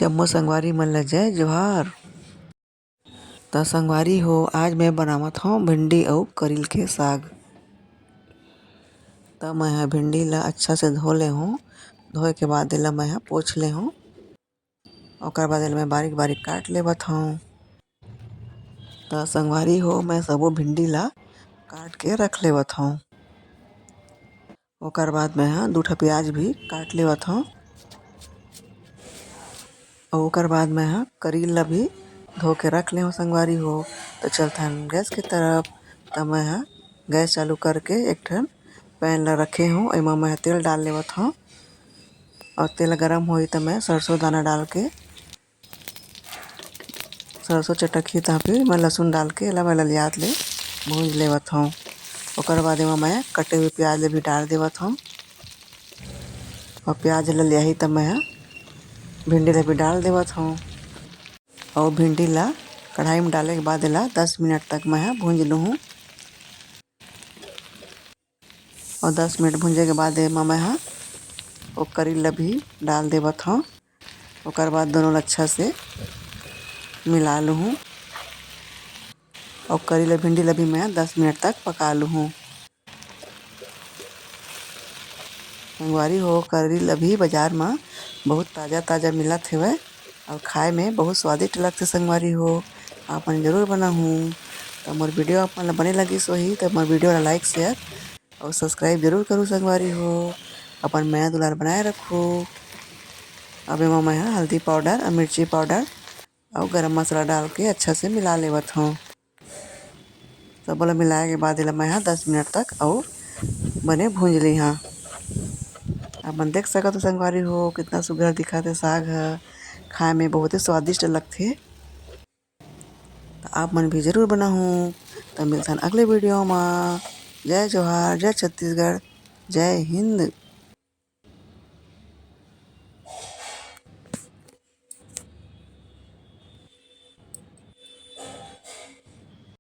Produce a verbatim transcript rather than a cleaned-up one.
जम्मो संगवारी मन ल जय जोहार। त संगवारी हो, आज मैं बनावत हौं भिंडी अउ करील के साग। त मैं ह भिंडी ला अच्छा से धो ले हौं। धोए के बाद एला मैं ह पोंछ ले हौं। ओकर बाद एला मैं बारीक बारीक काट लेवत हौं। त संगवारी हो, मैं सबो भिंडी ला काट के रख लेवत हौं। ओकर बाद मैं ह दू ठा प्याज भी काट लेवत हौं। अउ ओकर बाद मैं ह करील ला भी धो के रख ले हौं संगवारी हो। त चलथन गैस के तरफ। त मैं ह गैस चालू करके एक ठन पैन ला रखे हौं। एमा मैं ह तेल डाल लेवत हौं। अउ तेल गरम होही त मैं सरसों दाना डाल के, सरसों चटकही त फिर मैं लहसुन डाल के एला मैं ललियात ले भूंज लेवत हौं। ओकर बाद एमा मैं कटे हुए प्याज ला भी डाल देवत हौं। अउ प्याज ललियाही त मैं ह भिंडी ला भी डाल देवत हौं। अउ भिंडी ला कढ़ाई में डाले के बाद एला दस मिनट तक मैं ह भूंज लूहूं। अउ दस मिनट भूंजे के बाद एमा मैं ह ओ करील ला भी डाल देवत हौं। ओकर बाद दोनों ला अच्छा से मिला लूहूं। अउ करील भिंडी ला भी मैं दस मिनट तक पका लूहूं। संगवारी हो, करील अभी बाजार म बहुत ताजा-ताजा मिलत हेवय अउ खाए में बहुत स्वादिष्ट लगथे संगवारी हो। आप मन जरूर बनाहू। त मोर video आप मन ल बने लगिस होही त मोर video ल like, share अउ subscribe जरूर करू संगवारी हो। अपन मया दुलार बनाए रखू। अब एमा मैं ह हल्दी powder अउ मिर्ची powder अउ गरम मसाला डाल के अच्छा से मिला लेवत हौं। सबो ला मिलाए के बाद एला मैं ह दस मिनट तक अउ बने भूंज ली हौं। आप मन देख सकत हो संगवारी हो, कितना सुघर दिखत हे साग ह, खाए में बहुत ही स्वादिष्ट लगथे। त आप मन भी जरूर बनाहू। त मिलथन अगले video म। जय जोहार, जय छत्तीसगढ़, जय हिंद।